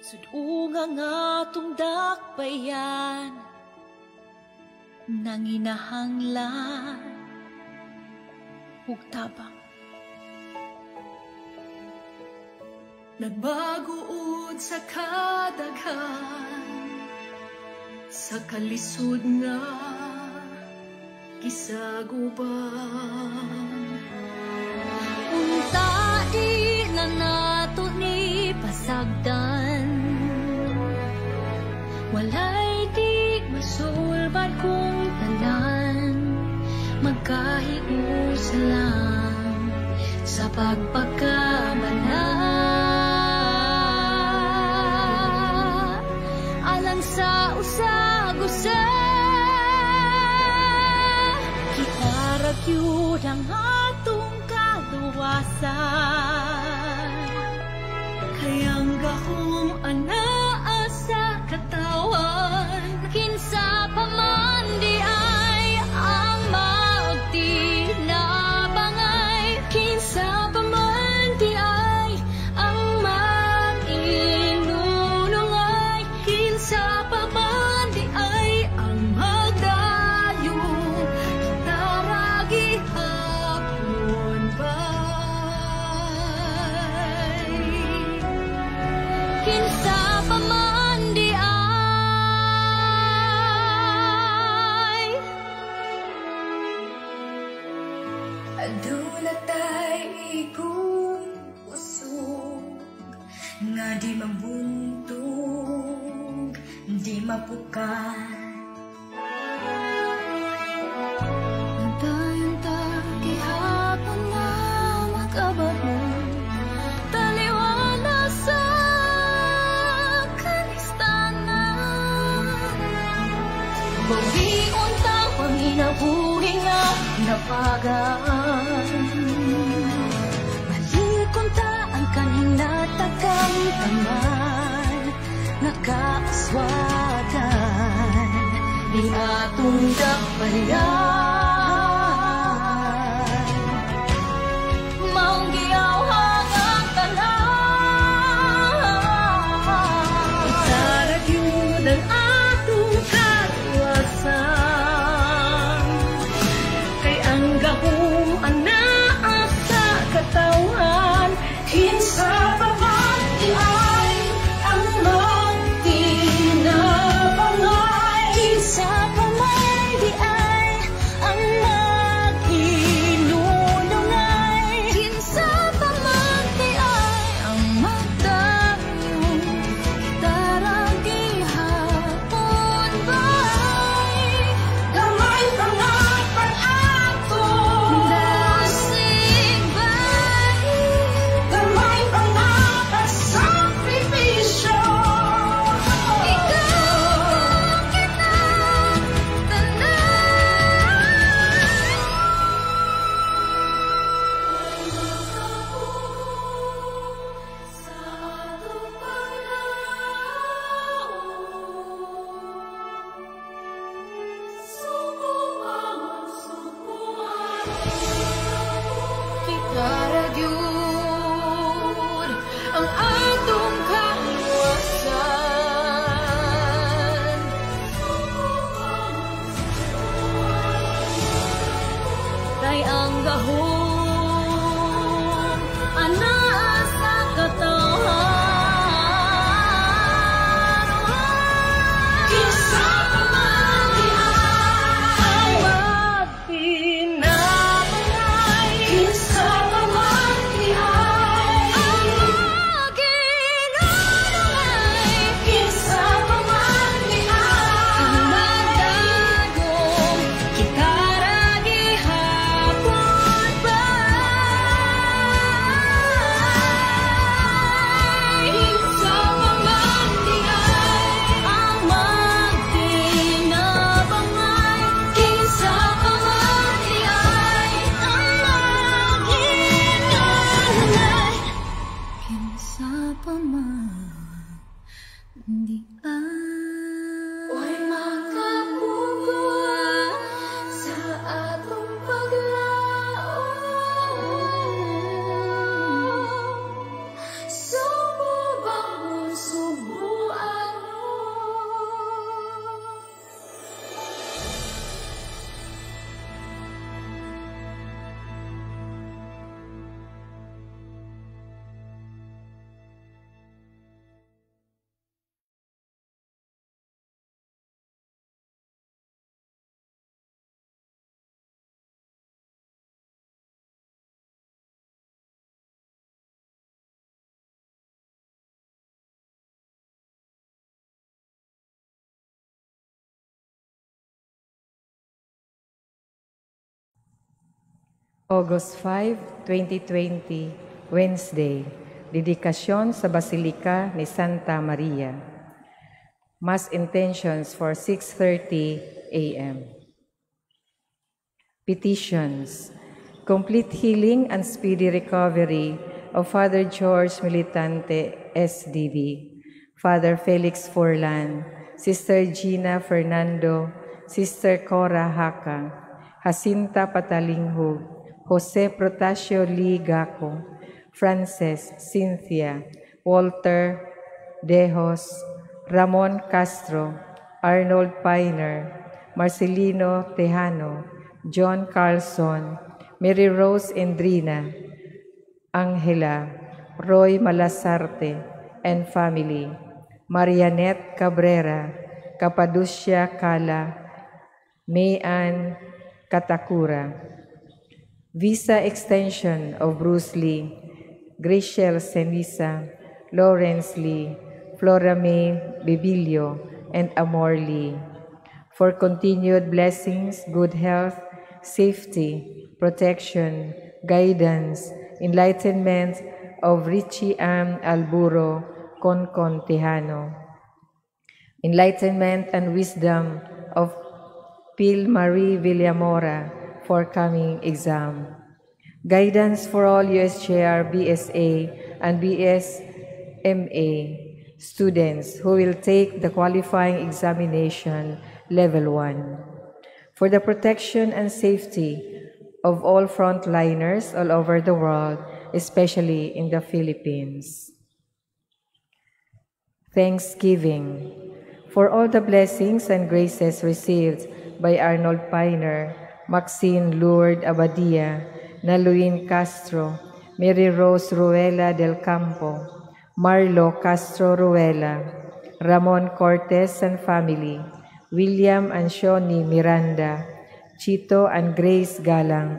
Sudunga nga atong dakbayan, nanginahanglan ug tabang. Nagbaguod sa kadaghan, sa kalisod nga gisaguban. Unta di na nato ni pasagdan, walay di masulbad kung tanan, magkahiusa lang sa pagpagkamala. Alang sa usag-usa, kita ra gyud ang atong kaluwasan. Kay ang gahom anaa sa katawan, kinsa pa man di ay ang magtinabangay, kinsa pa man di ay ang mag-inunungay, kinsa pa man di ay ang magdayo, kita ra gihapon bay. Kinsa pa man di ay. Aduna tay igong kusog nga di mabuntog, di mapukat. Nagdayon ta gihapon nga makabarong, taliwala sa kalistanan. Bawion ta panginabuhi nga napagaan, balikon ta ang kaninatagang taman, nakaaswatan ni atong dakbayan. Maong giyawhang ang tanan, Kita ra gyud ang atong kaluwasan, kay ang gahom anaa sa katawhan, kinsa pa man di ay ang magtinabangay, kinsa pa man di ay ang mag-inunungay, kinsa pa man di ay ang magdayo, kita ra gihapon bay. Gamay pa nga pag-atong Dasig bay, gamay pa nga pagsakripisyo, ikaw kita tanan. Sa atong paglaom, suko among sukuan. Kita ra gyud ang atong kaluwasan. Kay ang gahom anaa sa katawan. Kinsa pa man di ay magtinabangay, kinsa pa man di ay Ang mag-inunungay, kinsa pa man di ay ang magdagong, kita ra gihapon bay. Kinsa pa man di ay Ang magtinabangay, kinsa pa man di ay ang mag-inunungay, kinsa pa man di ay. Oy makapugon sa atong paglaom, subo bangon subo. August 5, 2020, Wednesday. Dedikasyon sa Basilika ni Santa Maria. Mass intentions for 6:30 a.m. Petitions. Complete healing and speedy recovery of Father George Militante, SDB, Father Felix Forlan, Sister Gina Fernando, Sister Cora Haka, Jacinta Patalinghug, Jose Protasio Lee Gaco, Frances, Cynthia, Walter Dejos, Ramon Castro, Arnold Piner, Marcelino Tejano, John Carlson, Mary Rose Endrina, Angela, Roy Malasarte, and family, Marianette Cabrera, Capaducia Cala, Mayan Katakura. Visa extension of Bruce Lee, Graciel Senisa, Lawrence Lee, Flora May Bibilio, and Amor Lee. For continued blessings, good health, safety, protection, guidance, enlightenment of Richie Ann Alburo, Concon Tejano. Enlightenment and wisdom of Pil Marie Villamora for coming exam. Guidance for all USJR, BSA, and BSMA students who will take the qualifying examination level 1. For the protection and safety of all frontliners all over the world, especially in the Philippines. Thanksgiving for all the blessings and graces received by Arnold Piner, Maxine Lourdes Abadia, Naluin Castro, Mary Rose Ruela del Campo, Marlo Castro Ruela, Ramon Cortez and family, William and Shoni Miranda, Chito and Grace Galang,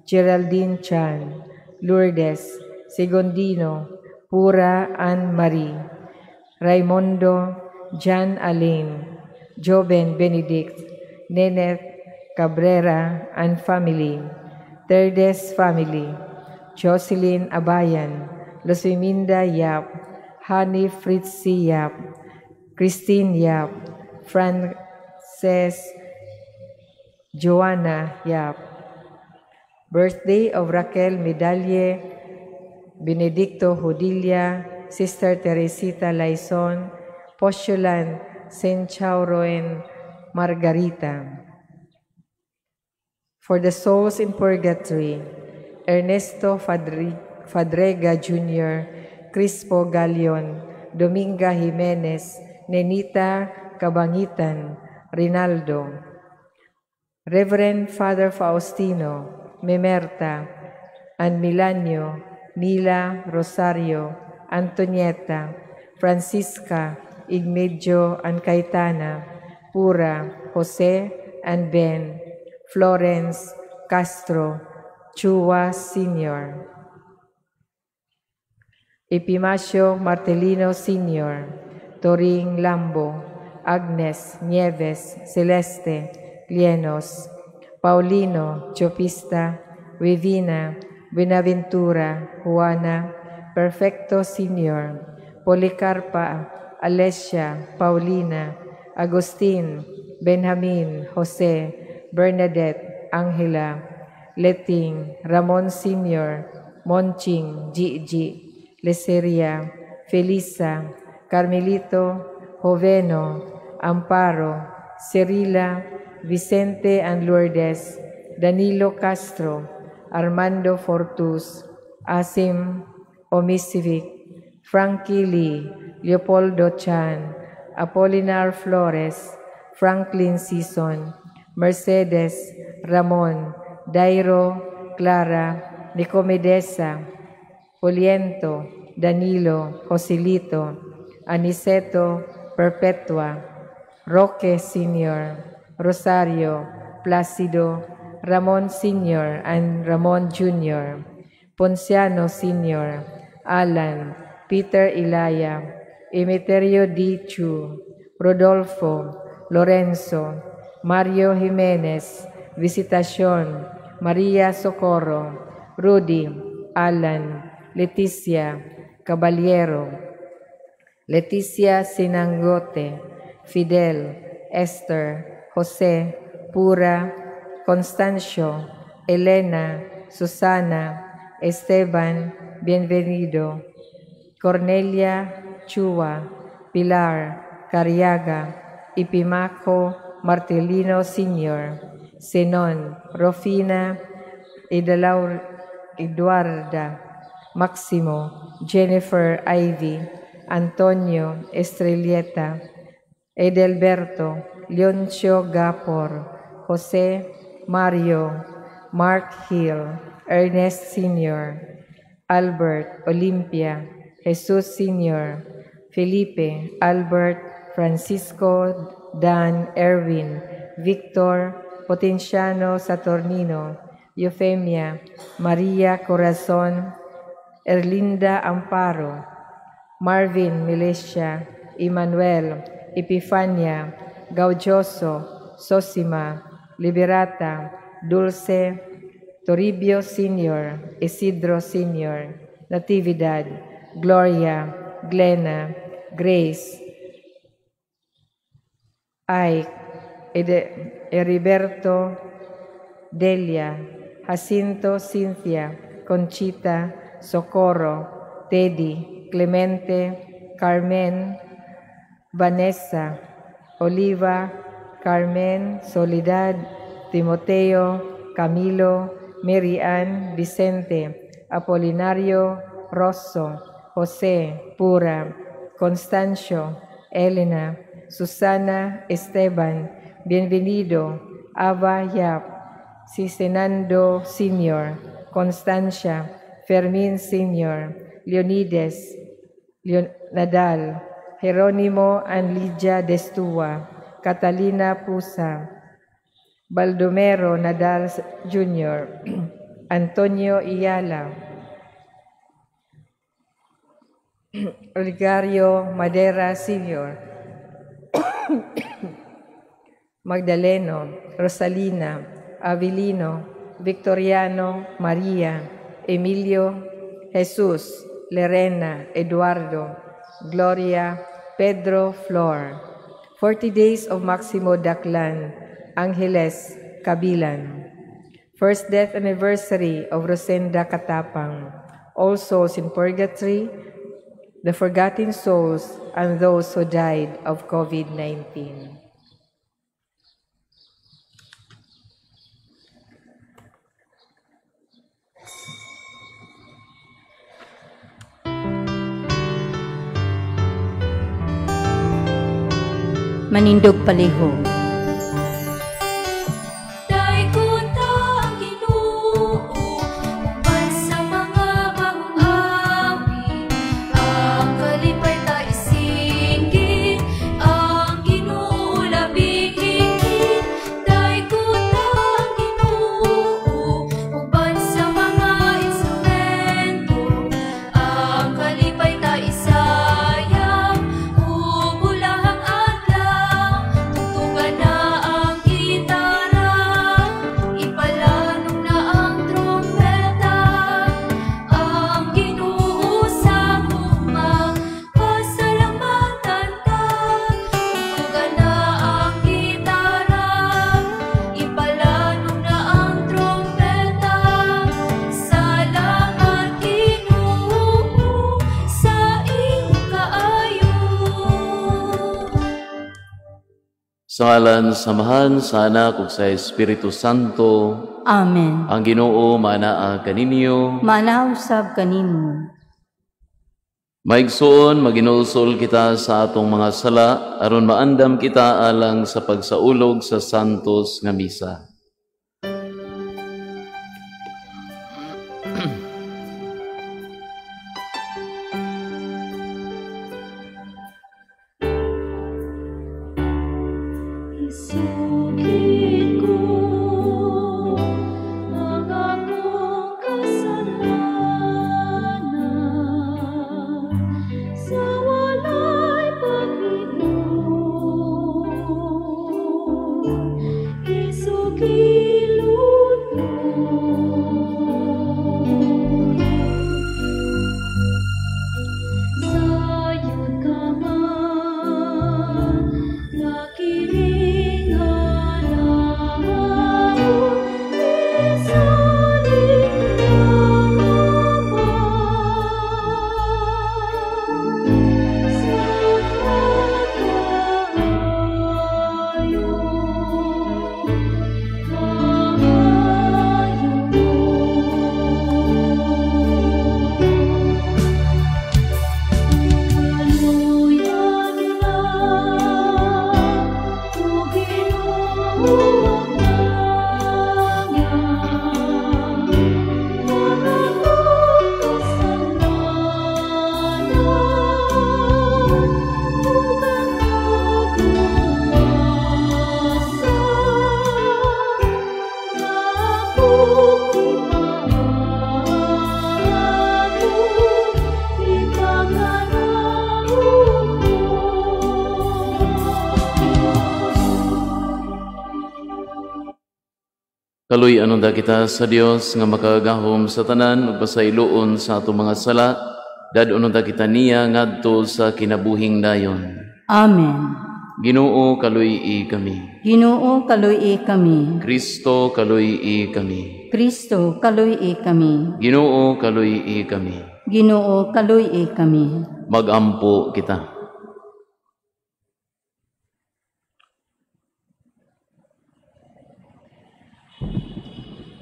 Geraldine Chan, Lourdes, Segondino, Pura and Marie, Raimundo, John Alain, Joben Benedict, Neneth Cabrera and family, Terdes family, Jocelyn Abayan, Luciminda Yap, Honey Fritzy Yap, Christine Yap, Frances Joanna Yap. Birthday of Raquel Medalle, Benedicto Hudilia, Sister Teresita Laison, Postulant Saint Chauroen Margarita. For the souls in purgatory, Ernesto Fadrega Jr., Crispo Galion, Dominga Jimenez, Nenita Cabangitan, Rinaldo, Reverend Father Faustino, Memerta, and Milanio, Mila Rosario, Antonieta, Francisca, Igmedio, and Caetana, Pura, Jose, and Ben, Florence, Castro, Chua Sr., Epimacio Martelino Sr., Toring Lambo, Agnes Nieves, Celeste Lienos, Paulino Chopista, Wivina, Buenaventura, Juana, Perfecto Sr., Policarpa, Alessia, Paulina, Agustin, Benjamin, Jose, Bernadette, Angela, Leting, Ramon Sr., Monching, Gigi, Leseria, Felisa, Carmelito, Joveno, Amparo, Cirila, Vicente and Lourdes, Danilo Castro, Armando Fortus, Asim Omisivic, Frankie Lee, Leopoldo Chan, Apolinar Flores, Franklin Season, Mercedes, Ramon, Dairo, Clara, Nicomedesa, Poliento, Danilo, Joselito, Aniceto, Perpetua, Roque Sr., Rosario, Placido, Ramon Sr. and Ramon Jr., Ponciano Sr., Alan, Peter Ilaya, Emeterio D. Chu, Rodolfo, Lorenzo, Mario Jimenez, Visitacion, Maria Socorro, Rudy, Alan, Leticia, Caballero, Leticia Sinangote, Fidel, Esther, Jose, Pura, Constancio, Elena, Susana, Esteban, Bienvenido, Cornelia, Chua, Pilar, Cariaga, Ipimaco, Martelino Sr., Senon, Rofina, Idalaur, Eduarda, Maximo, Jennifer Ivy, Antonio Estrelleta, Edelberto, Leoncio Gapor, Jose Mario, Mark Hill, Ernest Sr., Albert, Olympia, Jesus Sr., Felipe, Albert, Francisco, Dan, Erwin, Victor, Potenciano Saturnino, Eufemia, Maria Corazon, Erlinda Amparo, Marvin Milicia, Emmanuel, Epifania, Gaudioso, Sosima, Liberata, Dulce, Toribio Sr., Isidro Sr., Natividad, Gloria, Glena, Grace, Ike, Heriberto, Delia, Jacinto, Cynthia, Conchita, Socorro, Teddy, Clemente, Carmen, Vanessa, Oliva, Carmen, Soledad, Timoteo, Camilo, Mary Ann, Vicente, Apolinario, Rosso, Jose, Pura, Constancio, Elena, Susana, Esteban, Bienvenido, Ava Yap, Sisenando Sr., Constancia, Fermin Sr., Leonides, Nadal, Jeronimo and Lydia Destua, Catalina Pusa, Baldomero Nadal Jr., Antonio Iyala, Oligario Madera Sr., Magdaleno, Rosalina, Avilino, Victoriano, Maria, Emilio, Jesus, Lerena, Eduardo, Gloria, Pedro, Flor. 40 Days of Maximo Daclan, Angeles, Cabilan. First death anniversary of Rosenda Katapang. All souls in purgatory, the forgotten souls, and those who died of COVID-19. Manindog palihog. Sa ngalan sa Amahan, sa Anak ug sa Espiritu Santo. Amen. Ang Ginoo manaa kaninyo. Manaa usab kanimo. Maigsoon, maginulsol kita sa atong mga sala aron maandam kita alang sa pagsaulog sa santos nga misa. Isugid ko ang akong kasalanan sa walay paghigom. Isugilon mo Kaluy-an unta kita sa Dios nga makagahom sa tanan ug pasayloon sa atong mga sala, dad-on unta kita niya ngadto sa kinabuhing dayon. Amen. Ginoo, kaluy-i kami. Ginoo, kaluy-i kami. Kristo, kaluy-i kami. Kristo, kaluy-i kami. Ginoo, kaluy-i kami. Ginoo, kaluy-i kami. Magampo kita.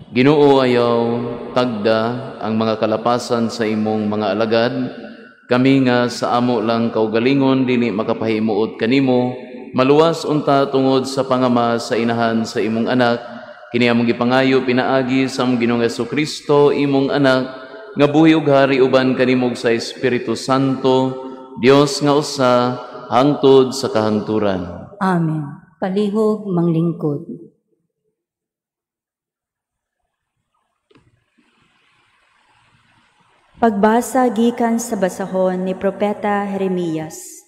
Ginoo, ayaw tagda ang mga kalapasan sa imong mga alagad. Kami nga sa amo lang kaugalingon dili makapahimuot kanimo, maluwas unta tungod sa pangama sa inahan sa imong anak. Kini among gipangayo pinaagi sa among Ginoong Hesukristo, imong anak, nga buhi ug hari uban kanimo sa Espiritu Santo, Dios nga usa hangtod sa kahangturan. Amen. Palihog manglingkod. Pagbasa gikan sa basahon ni Propeta Jeremias.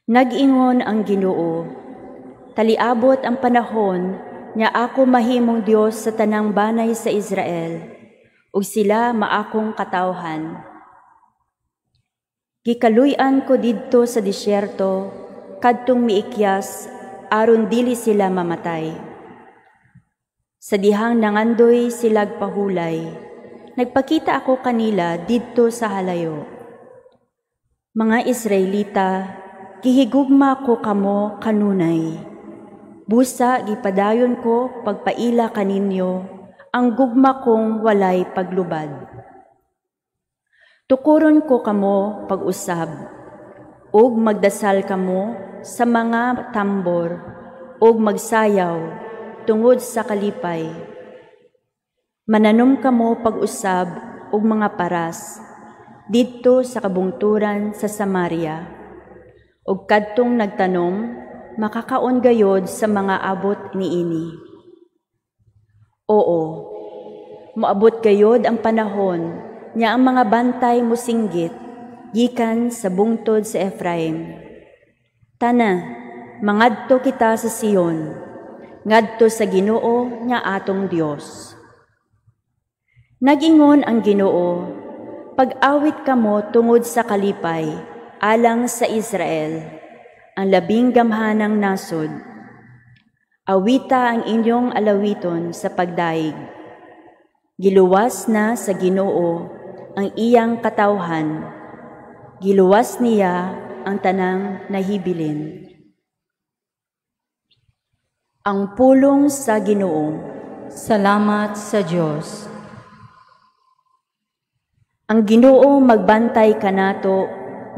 Nag-ingon ang Ginoo, taliabot ang panahon nya ako mahimong Dios sa tanang banay sa Israel, ug sila maakong katawhan. Gikaluy-an ko didto sa disyerto, kadtong miikyas, aron dili sila mamatay. Sa dihang nangandoy silag pahulay, nagpakita ako kanila didto sa halayo. Mga Israelita, gihigugma ko kamo kanunay. Busa gipadayon ko pagpaila kaninyo ang gugma kong walay paglubad. Tukuron ko kamo pag-usab, ug magdasal kamo sa mga tambor, ug magsayaw tungod sa kalipay. Mananom kamo pag-usab og mga paras didto sa kabungturan sa Samaria. Ug kadtong nagtanom, makakaon gayod sa mga abot niini. Oo, moabot gayod ang panahon nya ang mga bantay mosinggit gikan sa bungtod sa Efraim. Tana, mangadto kita sa Sion, ngadto sa Ginoo nga atong Dios. Nag-ingon ang Ginoo, pag-awit kamo tungod sa kalipay, alang sa Israel, ang labing gamhanang nasod. Awita ang inyong alawiton sa pagdaig. Giluwas na sa Ginoo ang iyang katawhan. Giluwas niya ang tanang nahibilin. Ang pulong sa Ginoo. Salamat sa Dios. Ang Ginoo magbantay kanato,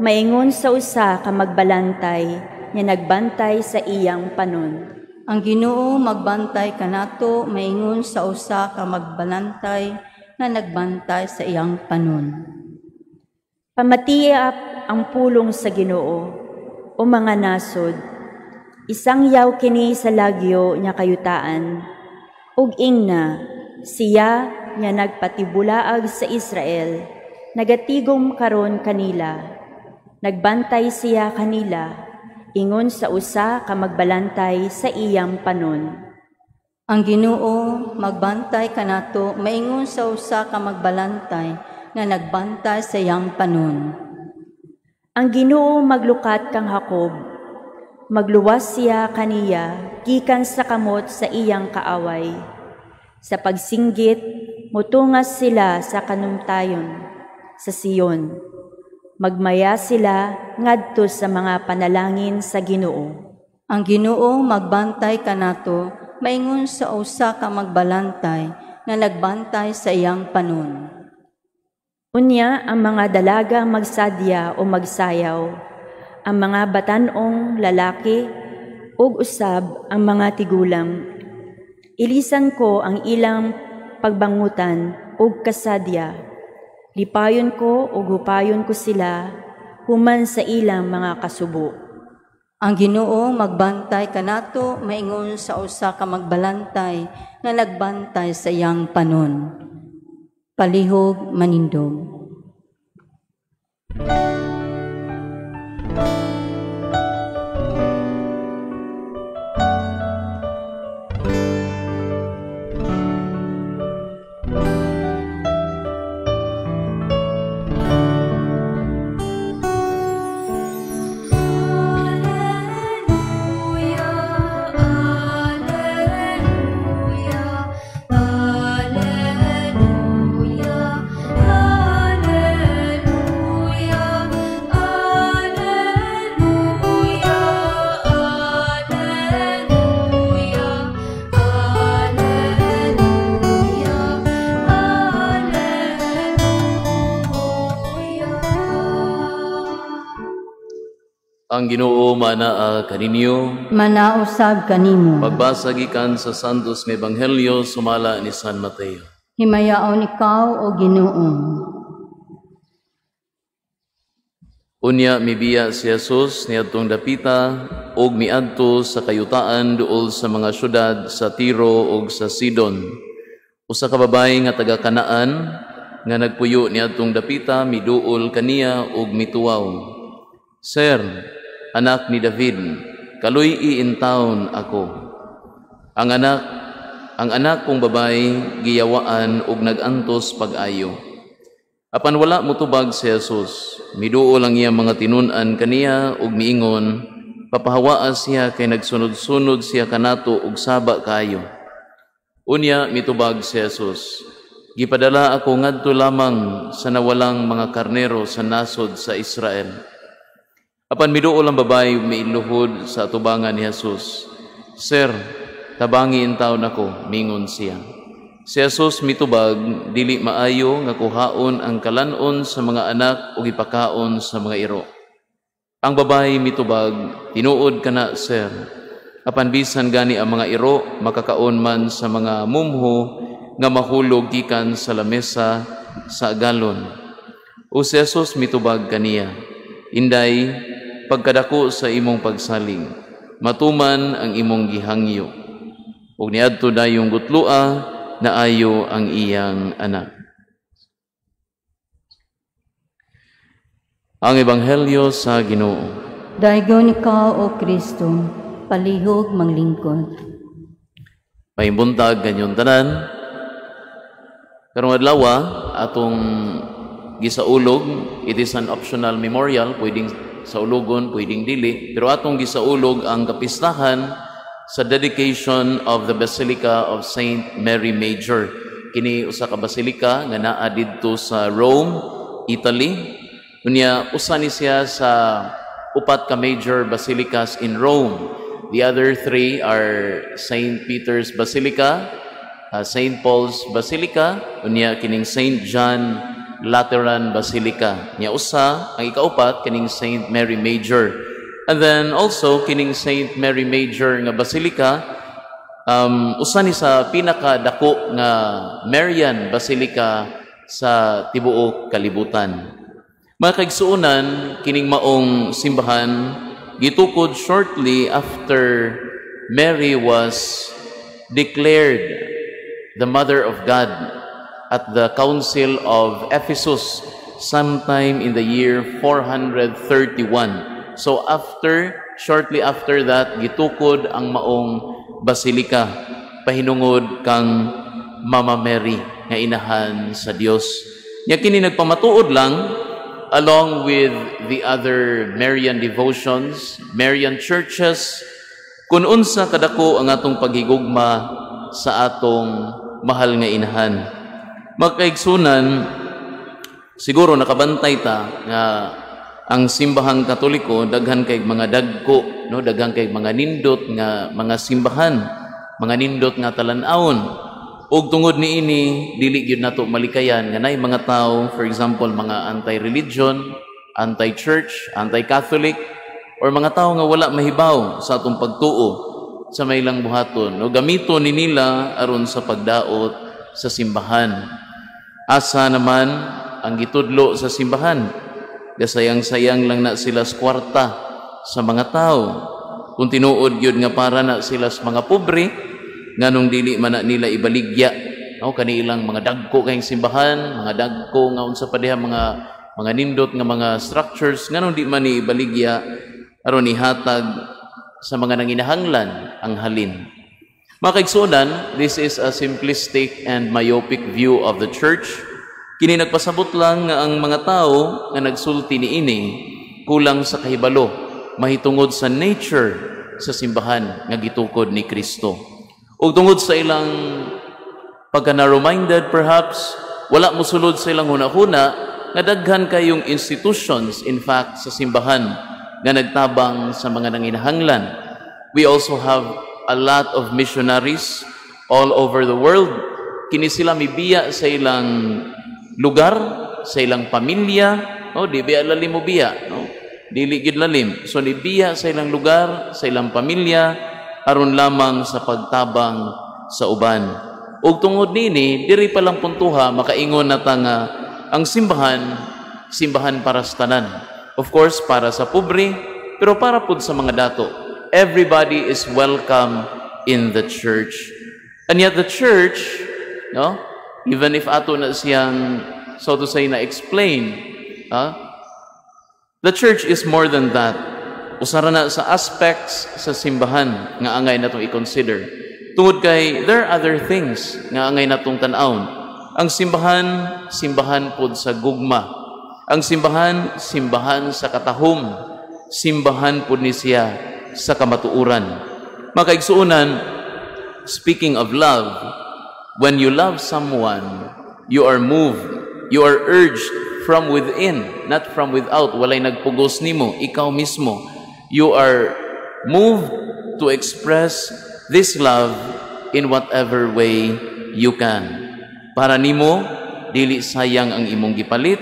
maingon sa usa ka magbalantay nga nagbantay sa iyang panon. Ang Ginoo magbantay kanato, maingon sa usa ka magbalantay nga nagbantay sa iyang panon. Pamatiap ang pulong sa Ginoo, o mga nasod, isang yaw kini sa lagyo nya kayutaan, ug ingna siya nga nagpatibulaag sa Israel, nagatigom karon kanila, nagbantay siya kanila, ingon sa usa ka magbalantay sa iyang panon. Ang Ginoo magbantay kanato, maingon sa usa ka magbalantay nga nagbantay sa iyang panon. Ang Ginoo maglukat kang Jacob, magluwas siya kaniya gikan sa kamot sa iyang kaaway. Sa pagsinggit, mutungas sila sa kanumtayon sa Sion. Magmaya sila ngadto sa mga panalangin sa Ginoo. Ang Ginoo magbantay kanato, maingon sa usa ka magbalantay nga nagbantay sa iyang panon. Unya ang mga dalaga magsadya o magsayaw, ang mga batan-ong lalaki ug usab ang mga tigulang. Ilisan ko ang ilang pagbangutan ug kasadya. Lipayon ko ug hupayon ko sila human sa ilang mga kasubo. Ang Ginoo magbantay kanato, maingon sa usa ka magbalantay nga nagbantay sa iyang panon. Palihog manindog. Ang Ginoo manaa kaninyo. Manaa usab kanimo. Pagbasa gikan sa Santos nga Ebanghelyo sumala ni San Mateo. Himayaon ikaw, o Ginoo. Unya mibiya si Jesus niadtong dapita ug miadto sa kayutaan duol sa mga syudad sa Tiro ug sa Sidon. Usa ka babayi nga taga Kanaan nga nagpuyo niadtong dapita miduol kaniya ug mituwaw. "Sir, anak ni David, kaluy-i intawon ako. Ang anak kong babayi giyawaan ug nagantos pag-ayo." Apan wala motubag si Jesus. Miduol ang iyang mga tinun-an kaniya ug miingon, "Papahawaa siya kay nagsunod-sunod siya kanato ug saba kaayo." Unya mitubag si Jesus, "Gipadala ako ngadto lamang sa nawalang mga karnero sa nasod sa Israel." Apan miduol ang babayi, miiluhod sa atubangan ni Jesus. "Sir, tabangi intawon ako," mingon siya. Si Jesus mitubag, "Dili maayo nga kuhaon ang kalanon sa mga anak ug ipakaon sa mga iro." Ang babayi mitubag, "Tinuod kana, sir. Apan bisan gani ang mga iro makakaon man sa mga mumho nga mahulog gikan sa lamesa sa agalon." O si Jesus mitubag kaniya, "Inday, pagkadako sa imong pagsalig, matuman ang imong gihangyo." Ug niadto dayong gutloa, naayo ang iyang anak. Ang Ebanghelyo sa Ginoo. Daygon ikaw, O Kristo, palihog manglingkod. Mahimbuntaag kanyong tanan. Karong adlaw atong gisaulog, it is an optional memorial, pwedeng saulugon, pwedeng dili, pero atong gisaulog ang kapistahan sa dedication of the Basilica of Saint Mary Major. Kini usa ka basilika nga naa didto sa Rome, Italy. Unya usa ni siya sa upat ka major basilicas in Rome. The other three are Saint Peter's Basilica, Saint Paul's Basilica, unya kining Saint John Lateran Basilica. Nya usa ang ikaupat kining Saint Mary Major. And then also kining Saint Mary Major nga Basilica, usa ni sa pinakadako nga Marian Basilica sa tibuok kalibutan. Mga kaigsuonan, kining maong simbahan gitukod shortly after Mary was declared the Mother of God at the Council of Ephesus sometime in the year 431. So shortly after that, gitukod ang maong basilika pahinungod kang Mama Mary nga inahan sa Dios. Nya kini nagpamatuod lang, along with the other Marian devotions, Marian churches, kung unsa kadako ang atong paghigugma sa atong mahal nga inahan. Magkaigsunan, siguro nakabantay ta nga ang simbahang Katoliko daghan kay mga dagko, no, daghan kay mga nindot nga mga simbahan, mga nindot nga talan-awon. Ug tungod niini dili gyud nato malikayan nga nay mga tawo, for example, mga anti-religion, anti-church, anti-Catholic, or mga tawo nga wala mahibaw sa atong pagtuo sa may ilang buhaton, no, gamito ni nila aron sa pagdaot sa simbahan. Asa naman ang gitudlo sa simbahan? Gasayang-sayang lang na sila sa kwarta sa mga tao. Kung tinuod gyud nga para na sila sa mga pobre, nganong dili man na nila ibaligya, no, kanilang mga dagko kayong simbahan, mga dagko nga unsa pa diha mga nindot nga mga structures, nganong di man ni ibaligya aron ihatag sa mga nanginahanglan ang halin? Mga kaigsuonan, this is a simplistic and myopic view of the church. Kini nagpasabot lang nga ang mga tao nga nagsulti niini kulang sa kahibalo mahitungod sa nature sa simbahan nga gitukod ni Kristo. Ug tungod sa ilang pagka narrow-minded perhaps, wala mosulod sa ilang hunahuna nga daghan kayong institutions in fact sa simbahan nga nagtabang sa mga nanginahanglan. We also have a lot of missionaries all over the world. Kini sila mibiya sa ilang lugar, sa ilang pamilya, no, di ba lalim mo biya, no? Dili gid lalim. So nibiya sa ilang lugar, sa ilang pamilya, aron lamang sa pagtabang sa uban. Ug tungod nini, diri pa lang puntuha makaingon na ta nga ang simbahan, simbahan para sa tanan. Of course, para sa pobre, pero para pud sa mga dato. Everybody is welcome in the church. And yet the church, no, even if ato na siyang, so to say, na explain, the church is more than that. Usa ra na sa aspects sa simbahan nga angay natong i-consider. Tungod kay there are other things nga angay natong tan-awon. Ang simbahan, simbahan pod sa gugma. Ang simbahan, simbahan sa katahom. Simbahan pod ni siya sa kamatuoran. Mga kaigsuonan, speaking of love, when you love someone, you are moved, you are urged from within, not from without. Walay nagpugos nimo, ikaw mismo. You are moved to express this love in whatever way you can. Para nimo, dili sayang ang imong gipalit,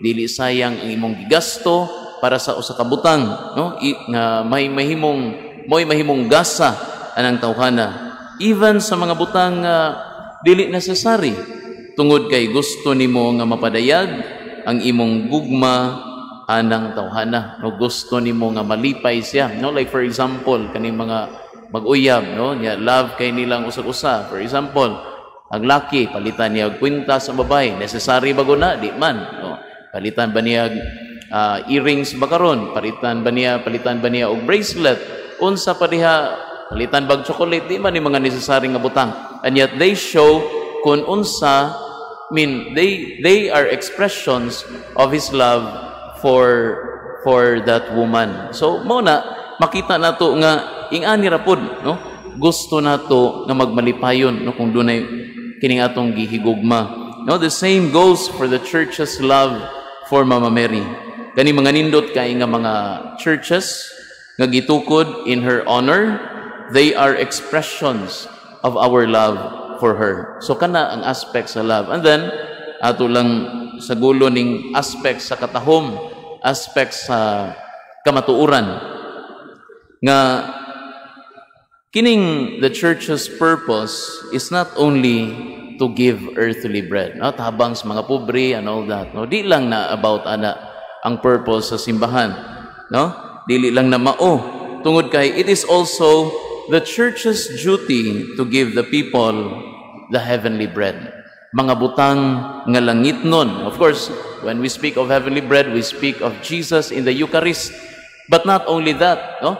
dili sayang ang imong gigasto para sa usa ka butang, no? Nga may mahimong mo'y mahimong gasa anang tawhana. Even sa mga butang nga dili necessary, tungod kay gusto nimo nga mapadayag ang imong gugma anang tawhana, no? Gusto nimo nga malipay siya, no? Like for example, kaning mga mag-uyab, no, nya love kay nilang usag-usa. For example, ang laki palitan niya og kwintas ang babae. Necessary ba guna? Di man, no? Palitan ba niya earrings ba karon? Palitan ba niya og bracelet? Unsa pa diha? Palitan bag chocolate? Di man ni mga necessary nga butang, and yet they show kung unsa, I mean, they are expressions of his love for that woman. So mao na makita nato nga ing-ani ra pod, no? Gusto nato nga magmalipayon, no, kung dunay kining atong gihigugma. No, the same goes for the church's love for Mama Mary. Kani mga nindot kay nga mga churches nga gitukod in her honor, they are expressions of our love for her. So kana ang aspect sa love. And then ato lang sa gulo ning aspect sa katahom, aspect sa kamatuoran nga kining the church's purpose is not only to give earthly bread, no, tabang sa mga pobre and all that, no? Di lang na about ana ang purpose sa simbahan, no? Dili lang na mao, tungod kay it is also the church's duty to give the people the heavenly bread, mga butang nga langitnon. Of course, when we speak of heavenly bread, we speak of Jesus in the Eucharist, but not only that, no?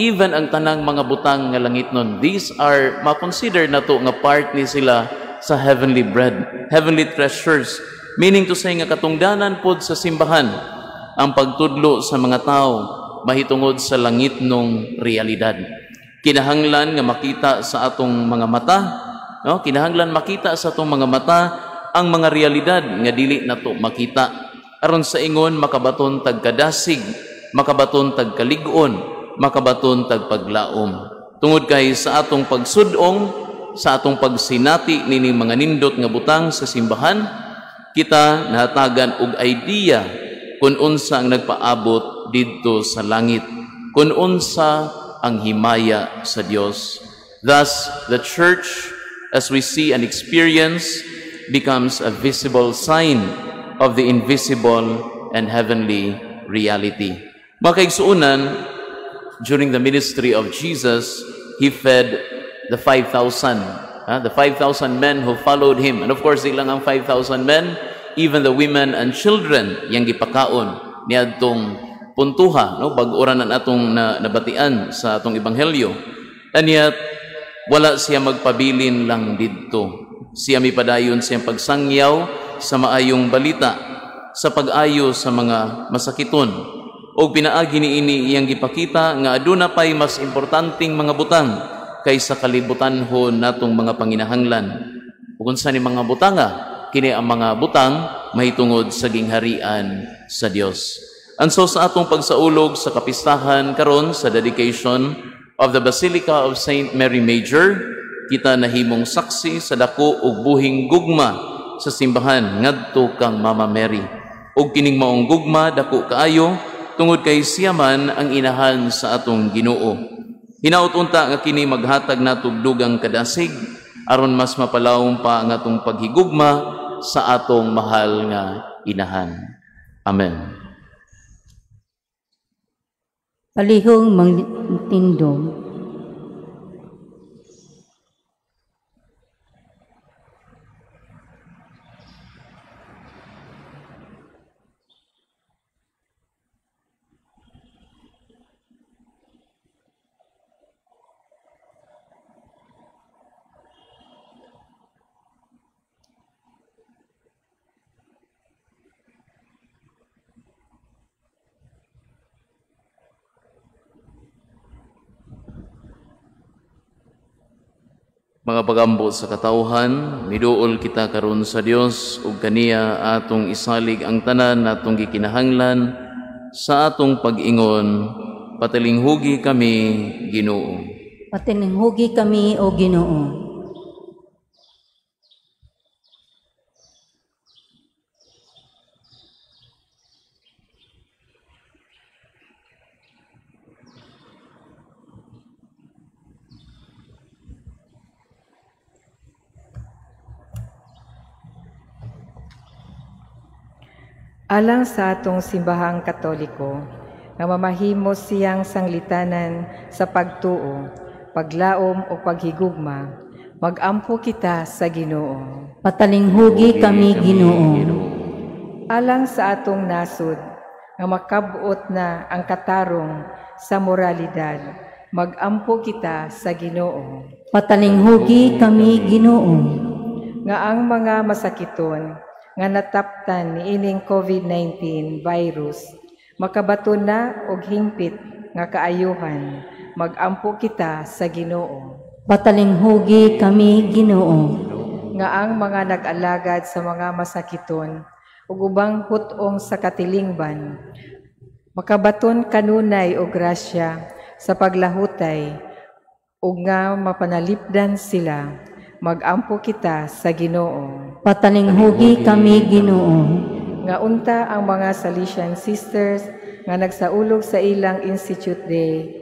Even ang tanang mga butang nga langitnon, these are ma-consider nato nga part ni sila sa heavenly bread, heavenly treasures, meaning to say nga katungdanan pod sa simbahan ang pagtudlo sa mga tao mahitungod sa langitnong realidad. Kinahanglan nga makita sa atong mga mata, no? Kinahanglan makita sa atong mga mata ang mga realidad nga dili nato makita, aron sa ingon makabaton tag kadasig, makabaton tag kalig-on, makabaton tag paglaom. Tungod kay sa atong pagsudong, sa atong pagsinati nining mga nindot nga butang sa simbahan, kita nahatagan og idea kung unsa ang nagpaabot didto sa langit, kung unsa ang himaya sa Dios. Thus, the church, as we see and experience, becomes a visible sign of the invisible and heavenly reality. Mga kaigsuonan, during the ministry of Jesus, He fed the 5,000. The 5,000 men who followed Him. And of course, di lang ang 5,000 men, even the women and children yang gipakaon niadtong puntuha, no? Bag-o ra na atong nabatian sa atong ebanghelyo. And yet, wala siya magpabilin lang didto. Siya mipadayon siyang pagsangyaw sa maayong balita, sa pag-ayo sa mga masakiton. Og pinaagi niini iyang gipakita nga aduna pay mas importanteng mga butang kaysa kalibutanhon natong mga panginahanglan. Ug unsa ni mga butanga? Kini ang mga butang mahitungod sa gingharian sa Dios. And so sa atong pagsaulog sa kapistahan karon sa dedication of the Basilica of Saint Mary Major, kita nahimong saksi sa dako ug buhing gugma sa simbahan ngadto kang Mama Mary. Ug kining maong gugma dako kaayo tungod kay tungod kay siya man ang inahan sa atong Ginoo. Hinaut unta nga kini maghatag natog dugang kadasig aron mas mapalawom pa ang atong paghigugma sa atong mahal nga inahan. Amen. Palihog mangtindog. Mga pagampo sa katawhan, miduol kita karon sa Dios ug kaniya atong isalig ang tanan natong gikinahanglan sa atong pag-ingon, patalinghugi kami, Ginoo. Patalinghugi kami, o Ginoo. Alang sa atong simbahang Katoliko, nga mamahimo siyang sanglitanan sa pagtuo, paglaom o paghigugma, magampo kita sa Ginoo. Patalinghugi kami, Ginoo. Alang sa atong nasod, nga makabot na ang katarong sa moralidad, magampo kita sa Ginoo. Patalinghugi kami, Ginoo. Nga ang mga masakiton nga nataptan niining COVID-19 virus, makabato na og hingpit nga kaayuhan, magampo kita sa Ginoo. Patalinghugi kami, Ginoo. Nga ang mga nag-alagad sa mga masakiton ug ubang hut-ong sa katilingban, makabaton kanunay og grasya sa paglahutay ug nga mapanalipdan sila, magampo kita sa Ginoo. Patalinghugi kami, Ginoo. Nga unta ang mga Salesian Sisters nga nagsaulog sa ilang Institute Day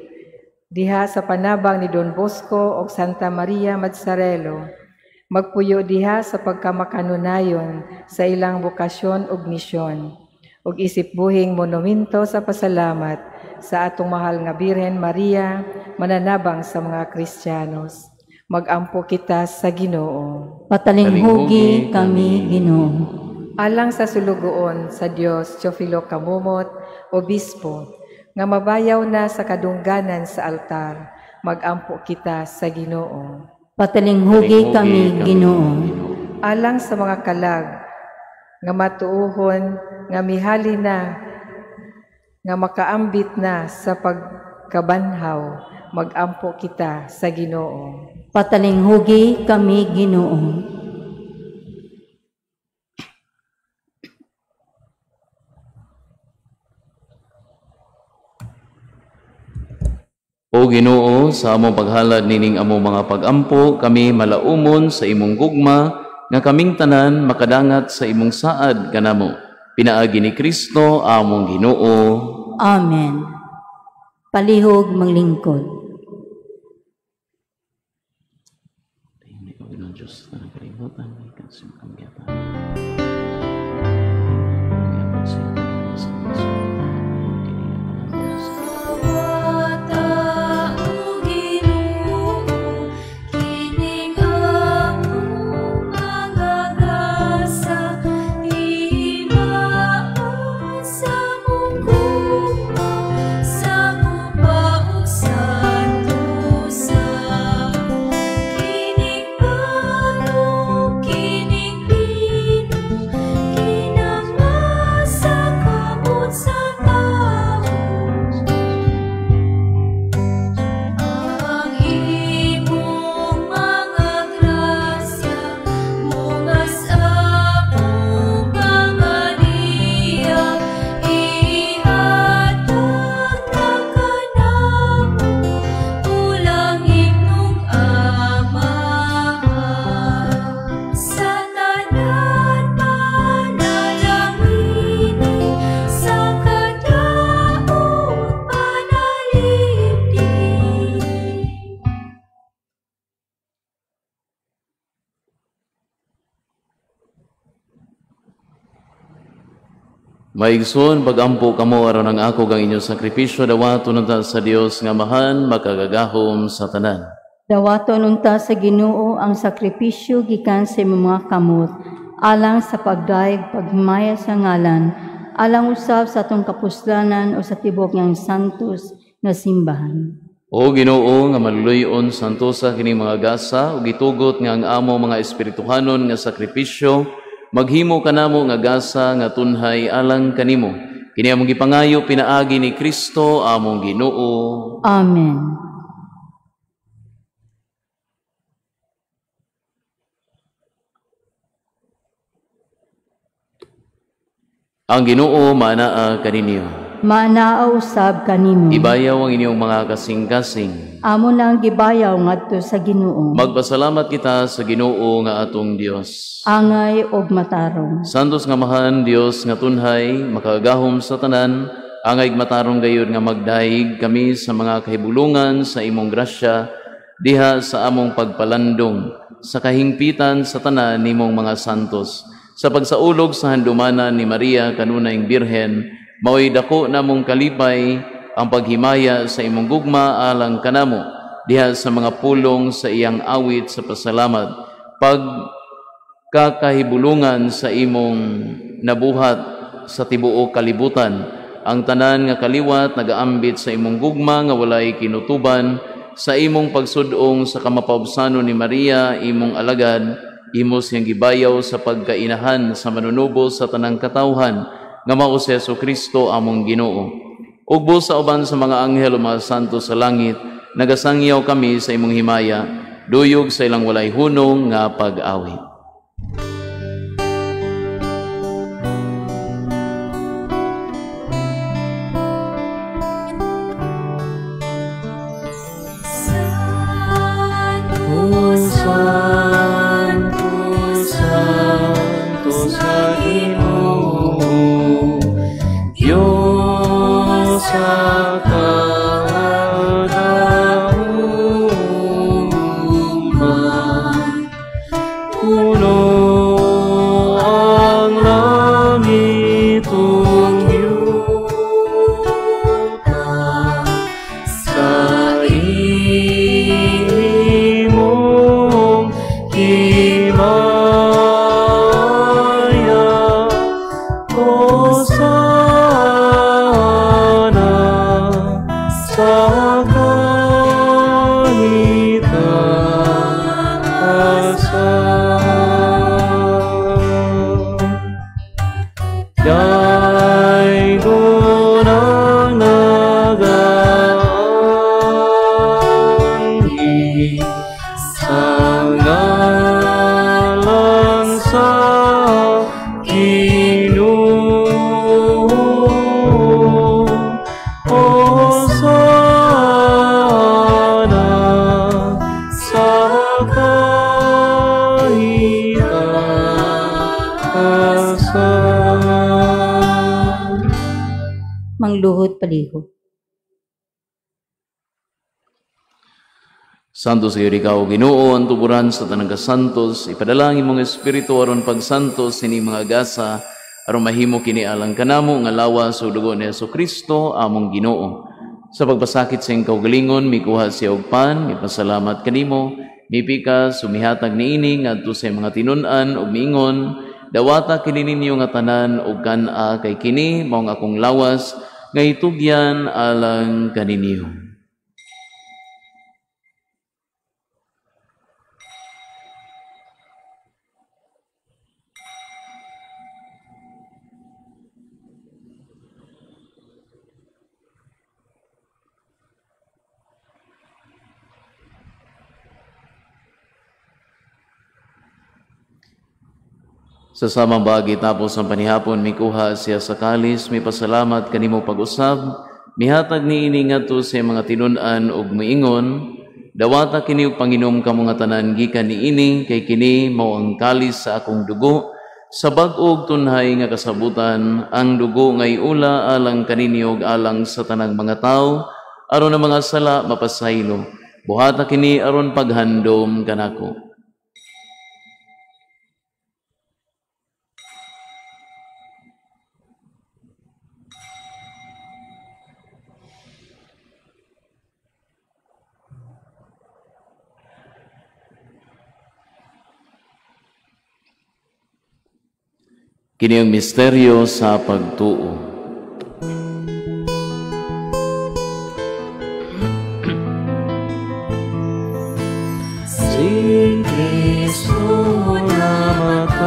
diha sa panabang ni Don Bosco og Santa Maria Mazzarello, magpuyo diha sa pagkamakanunayon sa ilang bokasyon ug misyon, ug isip buhing monumento sa pasalamat sa atong mahal nga Birhen Maria, mananabang sa mga Kristiyanos. Magampo kita sa Ginoo. Patalinghugi kami, Ginoo. Alang sa sulugoon sa Dios, Teofilo Camomot, Obispo, nga mabayaw na sa kadungganan sa altar, magampo kita sa Ginoo. Patalinghugi kami, Ginoo. Alang sa mga kalag nga matuohon, nga mihali na, nga makaambit na sa pagkabanhaw, magampo kita sa Ginoo. Patalinghugi kami, Ginoo. O Ginoo, sa among paghalad nining among mga pagampo, kami malaumon sa imong gugma, nga kaming tanan makadangat sa imong saad kanamo. Pinaagi ni Kristo among Ginoo. Amen. Palihog manglingkod. Kining pano, kining pino. Maigsoon, pagampo kamo aron ang ako gang inyong sakripisyo dawaton unta sa Dios nga Amahan makagagahom sa tanan. Dawaton unta sa Ginoo ang sakripisyo gikan sa imong mga kamot alang sa pagdayeg paghimaya sa ngalan, alang usab sa atong kapuslanan o sa tibuok niyang santos nga simbahan. O Ginoo nga maluluy-on, santosa kini mga gasa ug gitugot nga ang amo mga espirituhanon nga sakripisyo maghimo kanamo nga gasa nga tunhay alang kanimo. Kini among gipangayo pinaagi ni Kristo among Ginoo. Amen. Ang Ginoo manaa kaninyo. Manaa usab kanimo. Ibayaw ang inyong mga kasing-kasing. Amo nang gibayaw ngadto sa Ginoo. Magpasalamat kita sa Ginoo nga atong Dios. Angay og matarong. Santos nga Amahan, Dios nga tunhay, makagagahom sa tanan, angay matarong gayud nga magdayeg kami sa mga kahibulungan sa imong grasya diha sa among pagpalandong sa kahingpitan sa tanan nimong mga santos. Sa pagsaulog sa handumanan ni Maria kanunayng Birhen, mao'y dako namong kalipay ang paghimaya sa imong gugma alang kanamo diha sa mga pulong sa iyang awit sa pasalamat, pagkakahibulungan sa imong nabuhat sa tibuok kalibutan. Ang tanan nga kaliwat nagaambit sa imong gugma nga walay kinutuban, sa imong pagsudong sa kamapaubsanon ni Maria imong alagad, imo siyang gibayaw sa pagkainahan sa manunubos sa tanang katawhan nga mao si Jesu-Kristo among Ginoo. Ugbo sa uban sa mga anghel o mga santo sa langit, nagasangyaw kami sa imong himaya, duyog sa ilang walay hunong nga pag-awit. Mangluhod palihog. Santos gayon ikaw, Ginoo, ang tuburan sa tanang kasantos. Ipadala ang imong espiritu aron pagsantos sini mga gasa aron mahimo kini alang kanamo nga lawas ug dugo ni Jesu-Kristo among Ginoo. Sa pagpasakit sa iyang kaugalingon, mikuha siya og pan, mipasalamat kanimo, mipikas, sumihatag niini ngadto sa mga tinun-an ug miingon, dawata kini ninyo nga tanan ug kan-a kay kini mao ang akong lawas nga itugyan alang kaninyo. Sa samang bagay tapos ang panihapon, mikuha siya sa kalis, mipasalamat kanimo pag-usab, mihatag niini ngadto sa mga tinun-an ug miingon, dawata kini og panginom kamo nga tanan gikan niini, kay kini mao ang kalis sa akong dugo, sa bag-og tunhay nga kasabutan, ang dugo nga iula alang kaninyo ug alang sa tanang mga tawo, aron ang mga sala mapasaylo. Buhata kini aron paghandom kanako. Kini ang misteryo sa pagtuo. Si Kristo namatay,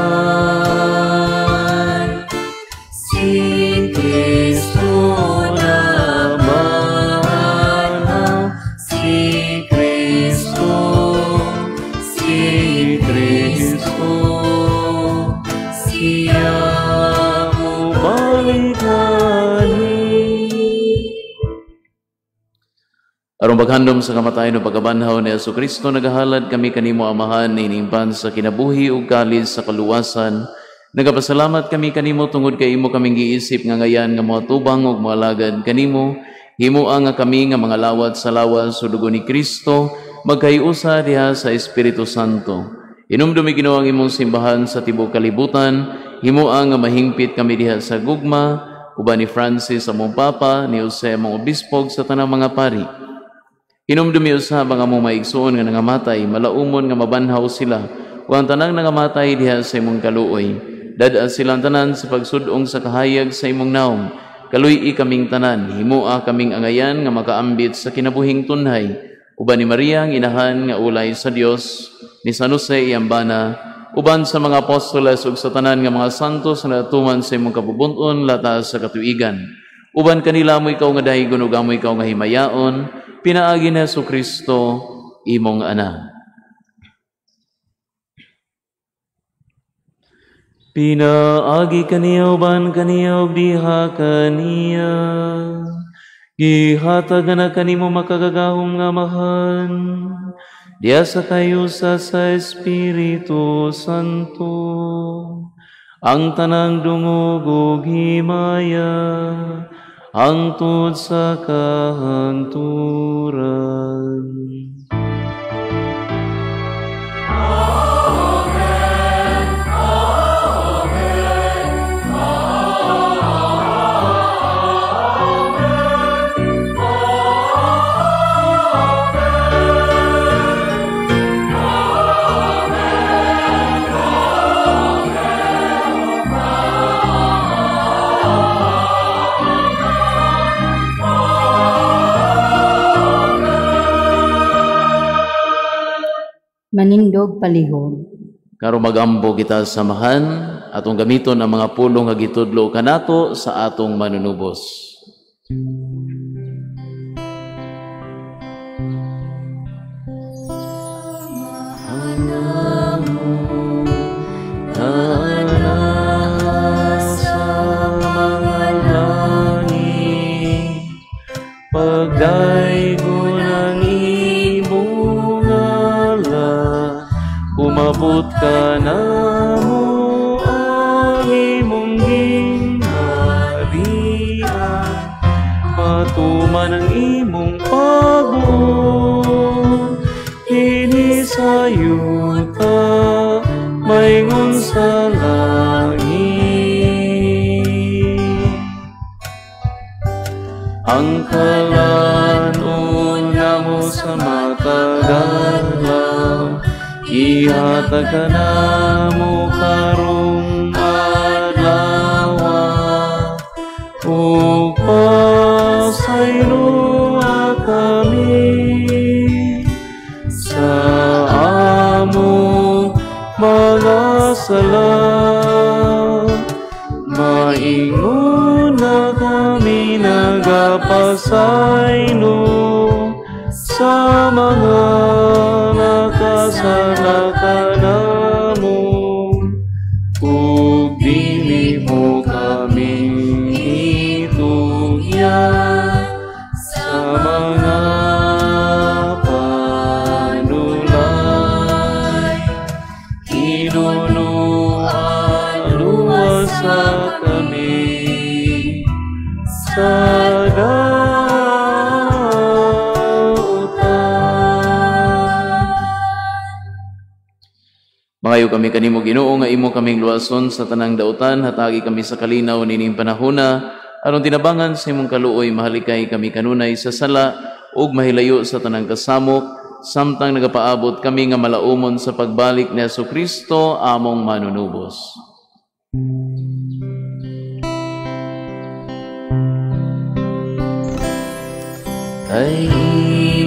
si Kristo nabanhaw, si Kristo, si Kristo, siya mubalik ani. Aron paghandom sa kamatayon ug pagkabanhaw ni Jesucristo, nagahalad kami kanimo Amahan niining pan sa kinabuhi ug kalis sa kaluwasan. Nagapasalamat kami kanimo tungod kay imo kaming giisip nga ngayan nga moatubang ug moalagad kanimo. Himoa nga kami nga mga lawat sa lawas ug dugo ni Kristo magkahiusa diha sa Espiritu Santo. Hinumdumi Ginoo ang imong simbahan sa tibuok kalibutan. Himoa nga mahingpit kami diha sa gugma uban ni Francis among Papa, ni Jose among Obispo, sa tanang mga pari. Hinumdumi usab ang among maigsuon nga nangamatay, malaumon nga mabanhaw sila, ug ang tanang nangamatay diha sa imong kaluoy. Dad-a silang tanan sa pagsudong sa kahayag sa imong naong. Kaluy-i kaming tanan, himoa kaming angayan nga makaambit sa kinabuhing tunhay. Uban ni Maria ang inahan nga ulay sa Dios, ni San Jose iyang bana, uban sa mga apostoles ug sa tanan nga mga santos nga natuman sa imong kabubut-on lata sa katuigan. Uban kanila mo ikaw nga dahigon ug amo ikaw nga himayaon, pinaagi ni Jesucristo imong Anak. Pinaagi kaniya uban kaniya ug diha kaniya, gihatag na kanimo makagagahom nga Amahan, diha sa kayusa sa Espiritu Santo, ang tanang dungog ug himaya hangtod sa kahangturan. Amen. Amen. Amen. Manindog palihog. Karon magampo kita samahan atong gamiton ang mga pulong nga gitudlo kanato sa atong manunubos. Pagdaygon ang imong ngalan, umabot ka na mo ang imong gingharian, matuman ang imong pagbuot dinhi sa yuta maingon sa langit. Ang kalan-on namo sa matag adlaw, ihatag ka namo karong adlaw, ug pasayloa kami sa among mga sala. Maingon na kami nagapasaylo sa mga nakasala kanamo, ug dili mo kami itugyan sa mga panulay. Kinunuan luwasa kami sa dautan. Mangayo kami kanimo Ginoo nga imo kaming luwason sa tanang dautan, hatagi kami sa kalinaw nining panahona aron tinabangan sa imong kaluoy mahalikay kami kanunay sa sala ug mahilayo sa tanang kasamok, samtang nagapaabot kami nga malaumon sa pagbalik ni Jesucristo among manunubos. Kay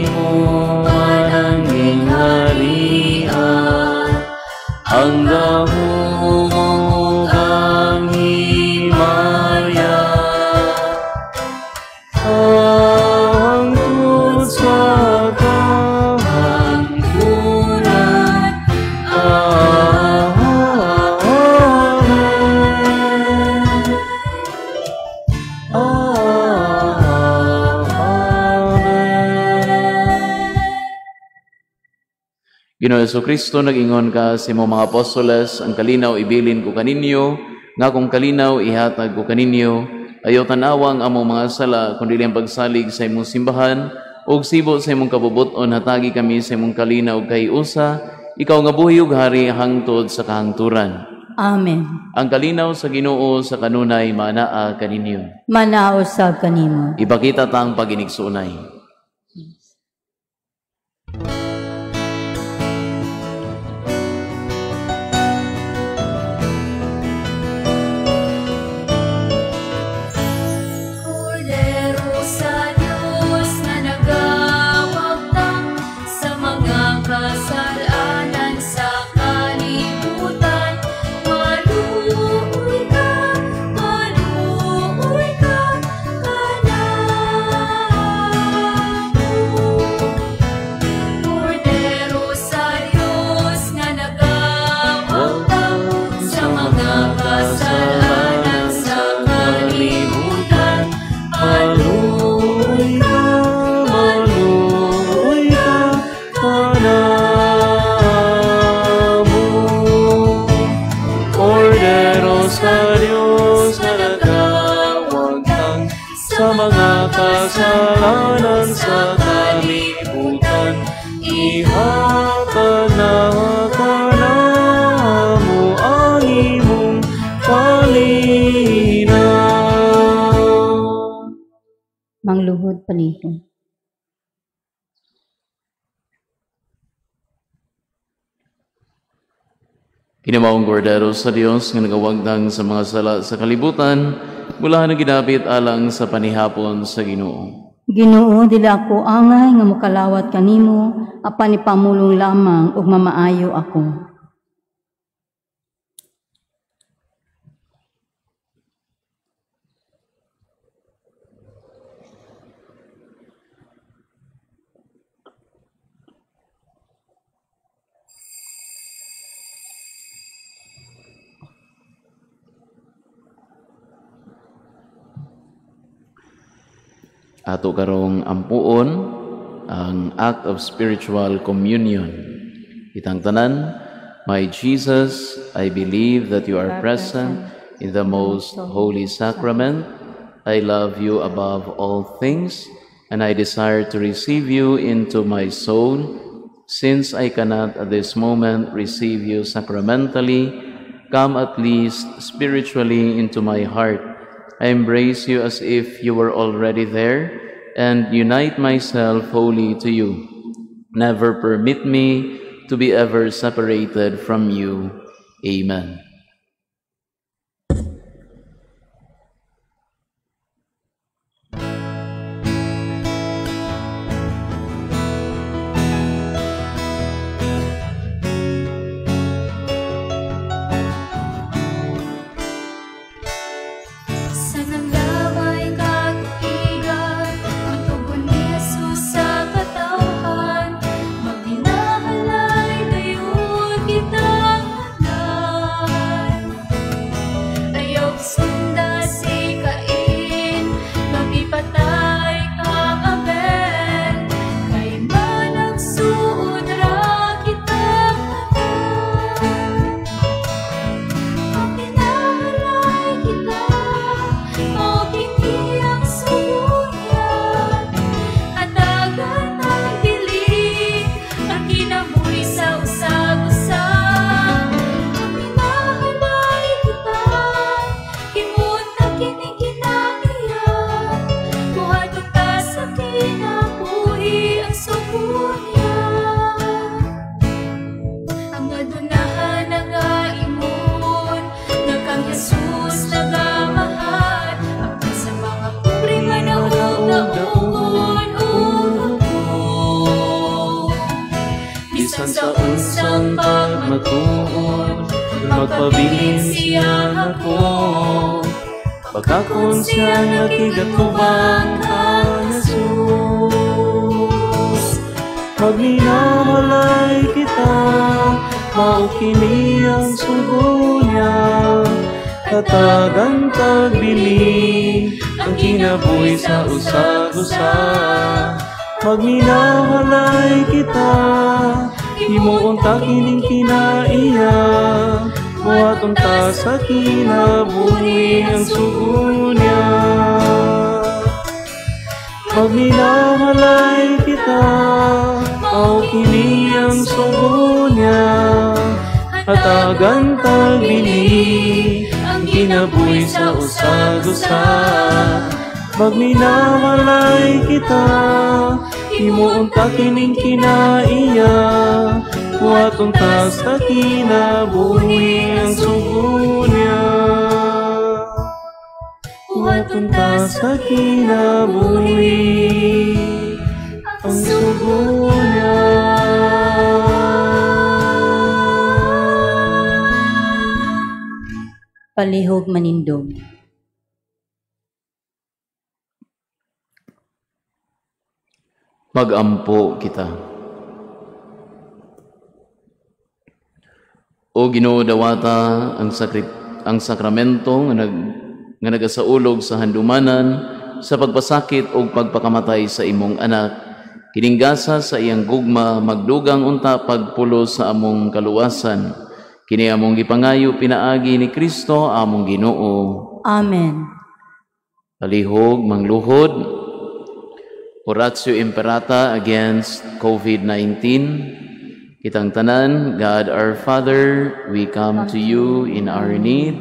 imo man ang gingharian, ang gahom ug ang himaya, hangtod sa kahangturan. Amen. Amen. Ginoo Kristo, nag-ingon ka sa imong mga apostoles, ang kalinaw ibilin ko kaninyo, nga kung kalinaw ihatag ko kaninyo, ayaw tanawa ang among mga sala, kundi ang pagsalig sa imong simbahan, ug sibo sa imong kabubuton, hatagi kami sa imong kalinaw kay usa, ikaw nga buhi ug hari hangtod sa kahangturan. Amen. Ang kalinaw sa Ginoo sa kanunay manaa kaninyo. Manao sab kanimo. Ipakita ta ang paginigsuonay. Kordero sa Diyos na nagawagtang sa mga kasalanan sa kalibutan, maluoy ka kanamo. Kordero sa Diyos nga nagawagtang sa mga kasalanan sa kalibutan, Maluoy ka kanamo. Kordero sa Diyos na nagawagtang sa mga kasalanan sa kalibutan, ihatag na kanamo ang imong kalinaw. Mangluhod palihog. Kinimaong kordero sa Dios nga nagawagtang sa mga sala sa kalibutan, mula na gidapit alang sa panihapon sa Ginoo. Ginoo, dili ako angay nga mokalawat kanimo, apan ipamulong lamang ug mamaayo ako. Ato karong ampuon ang act of spiritual communion. Itang tanan, my Jesus, I believe that you are present in the most holy sacrament. I love you above all things, and I desire to receive you into my soul. Since I cannot at this moment receive you sacramentally, come at least spiritually into my heart. I embrace you as if you were already there and unite myself wholly to you. Never permit me to be ever separated from you. Amen. Sa nanglaway katuigan, ang tugon ni Jesus sa katawhan, magbinahalay dayon kitang tanan. Bisan sa unsang pagmatuod, magpabilin siya nako. Bakakon siya nakigatubang kang Jesus. Magminahalay kita, mao kini ang sugo niya. Hatagan tagbili ang kinabuhi sa usag-usa. Magminahalay kita, himuon ta kining kinaiya. Buhaton ta sa kinabuhi ang sugo niya. Magminahalay kita, mao kini ang sugo niya. Hatagan tagbili ang kinabuhi sa usag-usa. Magminahalay kita, himuon ta kining kinaiya. Buhaton ta sa kinabuhi ang sugo niya. Buhaton ta sa kinabuhi ang sugo niya. Palihog manindog. Magampo kita. O Ginoo, dawata ang sakramento nga nagasaulog sa handumanan sa pagpasakit o pagpakamatay sa imong anak. Kining gasa sa iyang gugma magdugang unta pagpulos sa among kaluwasan. Kini among gipangayo pinaagi ni Kristo among Ginoo. Amen. Palihog mangluhod. Oratio Imperata against COVID-19. Kitang tanan, God our Father, we come to you in our need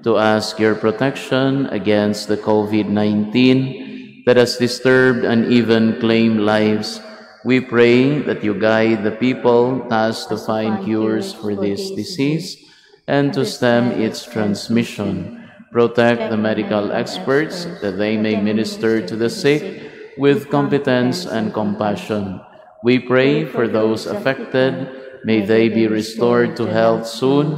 to ask your protection against the COVID-19 that has disturbed and even claimed lives. We pray that you guide the people tasked to find cures for this disease and to stem its transmission. Protect the medical experts that they may minister to the sick with competence and compassion. We pray for those affected. May they be restored to health soon.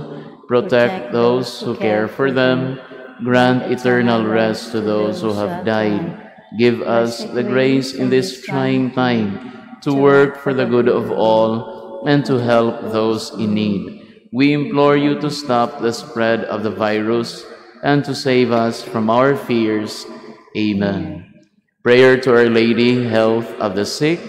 Protect those who care for them. Grant eternal rest to those who have died. Give us the grace in this trying time to work for the good of all and to help those in need. We implore you to stop the spread of the virus and to save us from our fears. Amen. Prayer to Our Lady, Health of the Sick.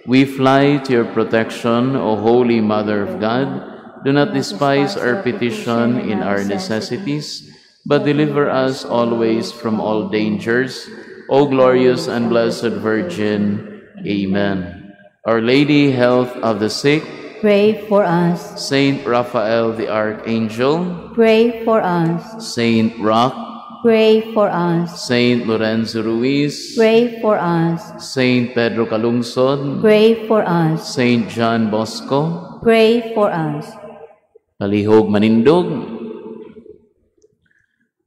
We fly to your protection, O Holy Mother of God. Do not despise our petition in our necessities, but deliver us always from all dangers. O glorious and blessed Virgin. Amen. Our Lady, Health of the Sick, pray for us. Saint Raphael the Archangel, pray for us. Saint Roch, pray for us. Saint Lorenzo Ruiz, pray for us. Saint Pedro Calungsod, pray for us. Saint John Bosco, pray for us. Palihog manindog.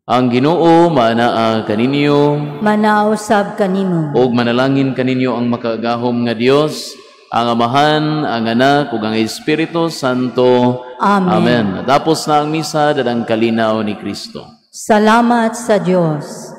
Ang Ginoo manaa kaninyo, manausab kanimo. Og manalangin kaninyo ang makagahom nga Dios, ang Amahan, ang Anak ug ang Espiritu Santo. Amen. Amen. Tapos na ang misa dadang kalinaw ni Kristo. Salamat sa Dios.